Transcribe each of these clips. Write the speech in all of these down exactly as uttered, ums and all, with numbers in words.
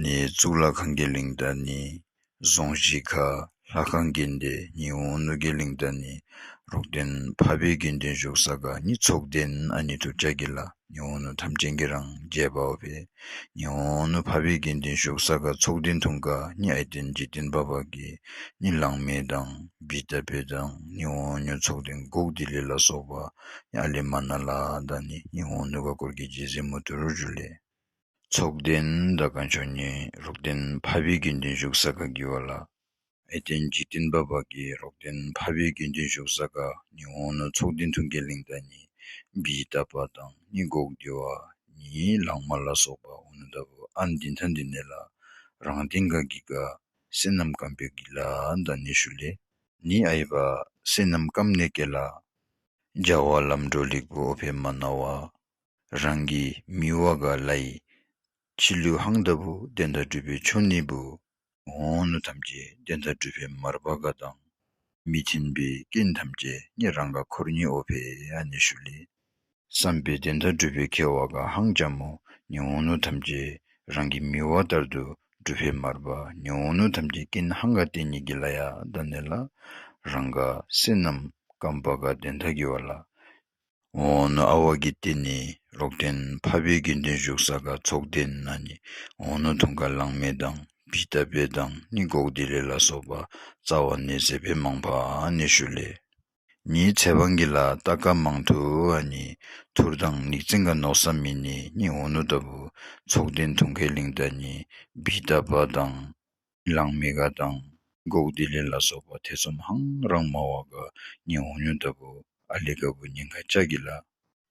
ནི་གཙུག་ལག་ཁང་གི་གླིང་དང་ནི། རྫོང་གཞིས་ཁ་ལྷ་ཁང་དགོན་སྡེ་ནི་འོ་ནུ་གི་གླིང་དང་ནི། རོག་སྟོན་འཕགས་པའི་དགེ་འདུན་བཞུགས་ས་ག་ནི་ཚོགས་སྡེ་ཨ་ནི་ཐུར་ཅག་གི་ལ་ནི་འོ་ནུ་ཐམས་ཅད་ཀྱི་རང་རྒྱས་པའོ་བས། ནི་འོ་ནུ་འཕགས་པའི་དགེ་འདུན་བཞུགས་ས་ག་ཚོགས་སྡེ་ཐུང་ག་ནི་ཨའི་ཏེན་འཇིག་རྟེན་པ་བ་གི་ནི་ལང་མེ་དང་བི་ཏ་པེ་དང་ནི་འོ་ནུ་ཚོགས་སྡེ་འགོག་ཏི་ལེ་ལ་སོགས་པ་ནི་ཨ་ལེ་མ་ན་ལ་དང་ནི་ནི་འོ་ནུ་ག་སྐོར་གྱི་རྗེས་ཟིན་མུ་ཐུར་ཞུ་ལེ། ཚོགས་སྡེ་ད་ག་ཆོ་ནི་རོག་སྟོན་འཕགས་པའི་དགེ་འདུན་བཞུགས་ས་ག་གི་བ་ལ། ཨའི་ཏེན་འཇིག་རྟེན་པ་བ་གི་རོག་སྟོན་འཕགས་པའི་དགེ་འདུན་བཞུགས་ས་ག་ནི་འོ་ནུ་ཚོགས་སྡེ་ཐུང་གི་གླིང་དང་ནི་བི་ཏ་པ་དང་ནི་འགོག་ཏི་བ་ནི་ལང་མ་ལ་སོགས་པ་འོ་ནུ་ད་བུ་ཨ་ནི་འདི་མཐའ་འདི་ནེ་ལ་རང་སྟེང་ག་གི་ག་བསོད་ནམས་སྐམ་པའི་གི་ལ་དང་ནི་ཞུ་ལེ། ནི་ཨའི་བ་བསོད་ནམས་སྐམ་ནེ་ཀེ་ལ། རྒྱལ་བ་ལམ་འགྲོ་ལེགས་བུ་ཨོ་ཕེ་མ་ན་བ། རང་གི་མི་བ་ག་ལའི། ཕྱི་ལུས་ཧང་ད་བུ་དེ་འདྲ་གྲུབ་པའི་ཆོ་ནི་བུ། འོ་ནུ་ཐམས་ཅད་དེ་འདྲ་གྲུབ་པའི་མར་པ་ག་དང་། མི་ཐིན་པའི་རྐྱེན་ཐམས་ཅད་ནི་རང་ག་འཁོར་ནི་ཨོ་ཕེ་ཨ་ནི་ཞུ་ལེ། བསམ་པའི་དེ་འདྲ་གྲུབ་པའི་ཁེ་བ་ག་ཧང་ཅ་མོ་ནི་འོ་ནུ་ཐམས་ཅད་རང་གི་མི་བ་ལྟར་དུ་གྲུབ་པའི་མར་པ་ནི་འོ་ནུ་ཐམས་ཅད་རྐྱེན་ཧང་ག་བརྟེན་ནི་གི་ལ་ཡ་ད་ནེ་ལ། རང་ག་བསོད་ནམས་སྐམ་པ་ག་དེ་འདྲ་གི་བ་ལ། འོ་ནུ་ཨ་བ་གི་སྟེ་ནི་རོག་སྟོན་འཕགས་པའི་དགེ་འདུན་བཞུགས་ས་ག་ཚོགས་སྡེ་ན་ནི་འོ་ནུ་ཐུང་ག་ལང་མེ་དང་བི་ཏ་པེ་དང་ནི་འགོག་ཏི་ལེ་ལ་སོགས་པ་རྩ་བ་ནས་ཟད་པའི་མང་པ་ཨ་ནི་ཞུ་ལེ། ནི་ཚེ་བང་གི་ལ་ལྟ་ཀ་མང་དུ་ཨ་ནི་ཐུར་དང་ནིག་ཙིང་ག་ནོག་ས་མི་ནི་ནི་འོ་ནུ་ད་བུ་ཚོགས་སྡེ་ཐུང་གའི་གླིང་དང་ནི་བི་ཏ་པ་དང་། ལང་མེ་ག་དང་། འགོག་ཏི་ལེ་ལ་སོགས་པ་ཐེ་ཚོམ་ཧང་རང་མ་བ་ག་ནི་འོ་ནུ་ད་བུ་ཨ་ལེ་ག་བུ་ཉེན་ཁ་ཅག་གི་ལ།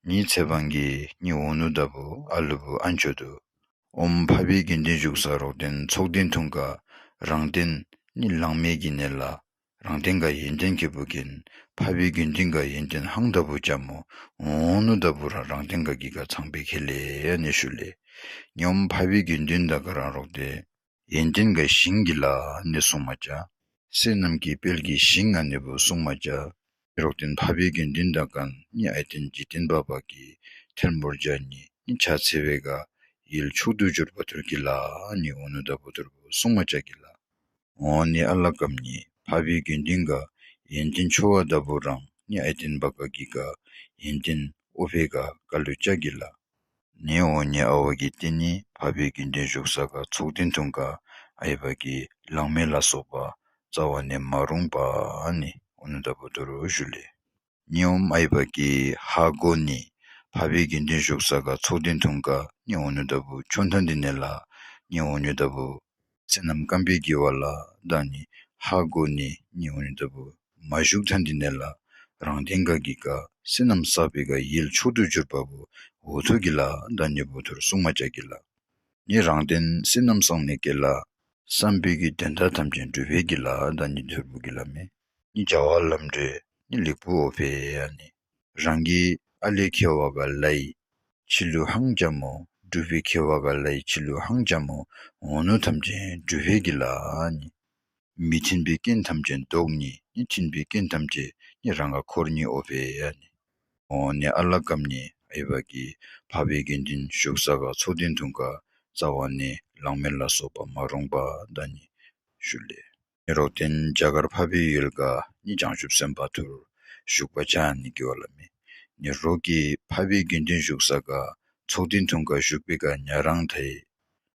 ནི་ཚེ་བང་གི་ནི་འོ་ནུ་ད་བུ་ཨ་ལུ་བུ་ཨན་ཆོ་དུ། ཨོམ་འཕགས་པའི་དགེ་འདུན་བཞུགས་ས་རོག་སྟོན་ཚོགས་སྡེ་ཐུང་ག་རང་སྟེང་ནི་ལང་མེ་གི་ནེ་ལ། རང་སྟེང་ག་ཡོན་ཏན་ཁེ་བུ་གིན་འཕགས་པའི་དགེ་འདུན་ག་ཡོན་ཏན་ཧང་ད་བུ་ཅ་མོ་འོ་ནུ་ད་བུ་རང་རང་སྟེང་ག་གི་ག་ཚང་པའི་ཁེ་ལེ་ཨ་ནི་ཞུ་ལེ། ནི་ཨོམ་འཕགས་པའི་དགེ་འདུན་ད་ག་རང་རོག་སྟེ། ཡོན་ཏན་ག་ཞིང་གི་ལ་ནི་གསུང་མ་ཅ། བསོད་ནམས་ཀྱི་དཔལ་གྱི་ཞིང་ཨ་ནི་བུ་གསུང་མ་ཅ། རོག་སྟོན་འཕགས་པའི་དགེ་འདུན་དང་ཀན་ནི་ཨའི་ཏེན་འཇིག་རྟེན་པ་བ་གི་ཐེར་འབུར་ཇ་ནི་ནི་ཆ་ཚེ་བའི་ག་ཡིད་མཆོག་ཏུ་གྱུར་པ་ཐུར་གི་ལ་ནི་འོ་ནུ་ད་བུ་ཐུར་བུ་གསུང་མ་ཅ་གི་ལ། འོ་ནི་ཨ་ལ་ཀམ་ནི་འཕགས་པའི་དགེ་འདུན་ག་ཡོན་ཏན་ཆོ་བ་ད་བུ་རང་ནི་ཨའི་ཏེན་བ་ག་གི་ག་ཡོན་ཏན་ཨོ་ཕེ་ག་ཀ་ལུ་ཅ་གི་ལ། ནི་འོ་ནི་ཨ་བ་གི་སྟེ་ནི་འཕགས་པའི་དགེ་འདུན་བཞུགས་ས་ག་ཚོགས་སྡེ་ཐུང་ག་ཨའི་བ་གི་ལང་མེ་ལ་སོགས་པ་རྩ་བ་ནས་མ་རུང་པ་ཨ་ནི་འོ་ནུ་ད་བུ་ཐུར་བུ་ཞུ་ལེ། ནི་ཨོམ་ཨའི་བ་གི་ཧ་གོ་ནི་འཕགས་པའི་དགེ་འདུན་བཞུགས་ས་ག་ཚོགས་སྡེ་ཐུང་ག་ནི་འོ་ནུ་ད་བུ་ཆོ་མཐའ་འདི་ནེ་ལ་ནི་འོ་ནུ་ད་བུ་བསོད་ནམས་སྐམ་པའི་གི་བ་ལ་དང་ནི་ཧ་གོ་ནི་ནི་འོ་ནུ་ད་བུ་མ་བཞུགས་མཐའ་འདི་ནེ་ལ་རང་སྟེང་ག་གི་ག་བསོད་ནམས་བསགས་པའི་ག་ཡིད་མཆོག་ཏུ་གྱུར་པ་བུ་འོ་ཐུ་གི་ལ་དང་ནི་བུ་ཐུར་གསུང་མ་ཅ་གི་ལ། ནི་རང་སྟེང་བསོད་ནམས་བསགས་ནེ་ཀེ་ལ། བསམ་པའི་གི་དོན་དག་ཐམས་ཅད་འགྲུབ་པའི་གི་ལ་དང་ནི་ཐུར་བུ་གི་ལ་མེ། ནི་བྱ་བ་ལམ་འགྲོ་ནི་ལེགས་བུ་ཨོ་ཕེ་ཡ་ནི། རང་གི་ཨ་ལེ་ཁེ་བ་ག་ལའི། ཕྱི་ལུས་ཧང་ཅ་མོ། འགྲུབ་པའི་ཁེ་བ་ག་ལའི་ཕྱི་ལུས་ཧང་ཅ་མོ། འོ་ནུ་ཐམས་ཅད་འགྲུབ་པའི་གི་ལ་ནི། མི་ཐིན་པའི་རྐྱེན་ཐམས་ཅད་བཟློག་ནི་ནི་ཐིན་པའི་རྐྱེན་ཐམས་ཅད་ནི་རང་ག་འཁོར་ནི་ཨོ་ཕེ་ཡ་ནི། འོ་ནི་ཨ་ལ་ཀམ་ནི་ཨའི་བ་གི་འཕགས་པའི་དགེ་འདུན་བཞུགས་ས་ག་ཚོགས་སྡེ་ཐུང་ག་རྩ་བ་ནས་ལང་མེ་ལ་སོགས་པ་མ་རུང་པ་དང་ནི་ཞུ་ལེ། ནི་རོག་སྟེན་རྒྱ་གར་འཕགས་པའི་ཡུལ་ག་ནི་བྱང་ཆུབ་སེམས་དཔའ་ཐུར་བཞུགས་པ་ཅ་ནི་གི་བ་ལ་མེ། ནི་རོག་གི་འཕགས་པའི་དགེ་འདུན་བཞུགས་ས་ག་ཚོགས་སྡེ་ཐུང་ག་བཞུགས་པའི་ག་ཉ་རང་ཐའི།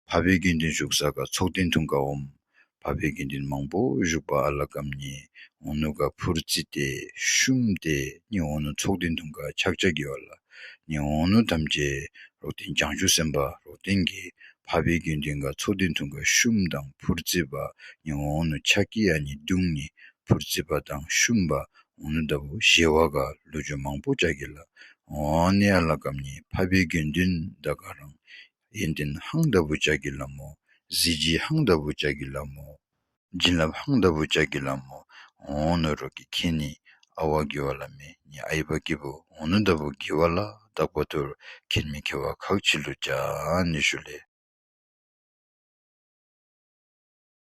འཕགས་པའི་དགེ་འདུན་བཞུགས་ས་ག་ཚོགས་སྡེ་ཐུང་ག་ཨོམ། འཕགས་པའི་དགེ་འདུན་མང་པོ་བཞུགས་པ་ཨ་ལ་ཀམ་ནི་འོ་ནུ་ག་ཕུར་ཙི་ཏེ་ཤུམ་ཏེ་ནི་འོ་ནུ་ཚོགས་སྡེ་ཐུང་ག་ཆག་ཆག་གི་བ་ལ། ནི་འོ་ནུ་ཐམས་ཅད་རོག་སྟེན་བྱང་ཆུབ་སེམས་དཔའ་རོག་སྟེན་གི་འཕགས་པའི་དགེ་འདུན་ག་ཚོགས་སྡེ་ཐུང་ག་ཤུམ་དང་ཕུར་ཙི་པ་ནི་འོ་ནུ་ཆག་གི་ཨ་ནི་དུང་ནི་ཕུར་ཙི་པ་དང་ཤུམ་པ་འོ་ནུ་ད་བུ་ཞེ་བ་ག་ལུ་ཅུ་མང་པོ་ཅ་གི་ལ། འོ་ནི་ཨ་ལ་ཀམ་ནི་འཕགས་པའི་དགེ་འདུན་ད་ག་རང་ཡོན་ཏན་ཧང་ད་བུ་ཅ་གི་ལ་མོ། གཟི་བརྗིད་ཧང་ད་བུ་ཅ་གི་ལ་མོ། བྱིན་རླབས་ཧང་ད་བུ་ཅ་གི་ལ་མོ། འོ་ནུ་རོག་གི་ཁེ་ནི་ཨ་བ་གི་བ་ལ་མེ་ནི་ཨའི་བ་གི་བུ་འོ་ནུ་ད་བུ་གི་བ་ལ་དག་པ་ཐུར་ཁེན་མི་ཁེ་བ་ཁག་ཆི་ལུ་ཅ་ནི་ཞུ་ལེ།